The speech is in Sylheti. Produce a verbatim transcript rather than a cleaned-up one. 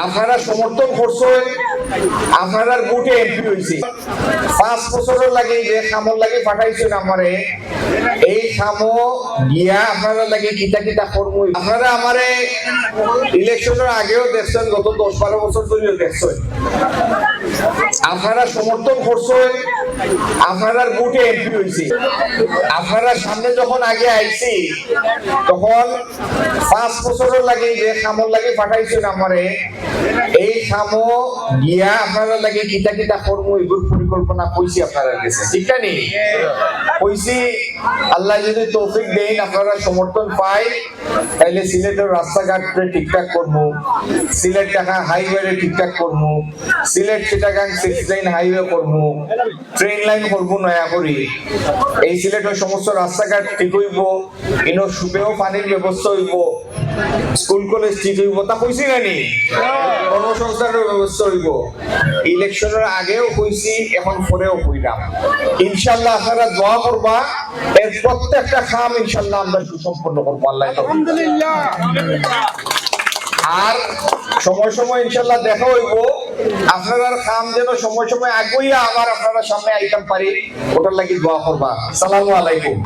আপনারা সমর্থন করছইন, আপনারার ভোটে এমপি অইছি। পাঁচ বছরর লাগি যে কামর লাগি পাঠাইছইন আমারে, এই কামো গিয়া আপনারার লাগি কিতা কিতা করমু। আপনারা আমারে ইলেকশনর আগেও দেখছইন, গত দশ বারো বছর ধরিও দেখছইন। আপনারা সমর্থন করছইন, আপনারার ভোটে এমপি অইছি। আপনারার সামনে যখন আগে আইছি, তখন পাঁচ বছরর লাগি যে কামর লাগি পাঠাইছইন আমারে, এই কামো গিয়া আপনারার লাগি কিতা কিতা করমু, এগুর পরিকল্পনা কইছি আপনারার গেছে, ঠিক না নি? কইছি, আল্লায় যদি তৌফিক দেইন, আপনারার সমর্থন পাই, তাইলে সিলেটর রাস্তাঘাটরে ঠিকঠাক করমু, সিলেট ঢাকা হাইওয়েরে ঠিকঠাক করমু, সিলেট চিটাগাং সিক্স লেন হাইওয়ে করমু, ট্রেন লাইন করমু নয়া করি। এই সিলেটর সমস্ত রাস্তাঘাট ঠিক অইবো, ইনো সুপেয় পানির ব্যবস্থা অইবো, স্কুল কলেজ ঠিক অইবো, তা কইছি না নি? কর্মসংস্থানর ব্যবস্থা অইবো। ইলেকশনর আগেও কইছি, এখন পরেও কইরাম। ইনশাআল্লাহ আপনারা দোয়া করবা, এর প্রত্যেকটা কাম ইনশাআল্লাহ আমরা সুসম্পন্ন করবো, আল্লাহ তৌফিক। আলহামদুলিল্লাহ। আর সময় সময় ইনশাআল্লাহ দেখা অইবো, আপনারার কাম যেন সময় সময় আগুইয়া আবার আপনারার সামনে আইতাম পারি, ওটার লাগি দোয়া করবা। সালামু আলাইকুম।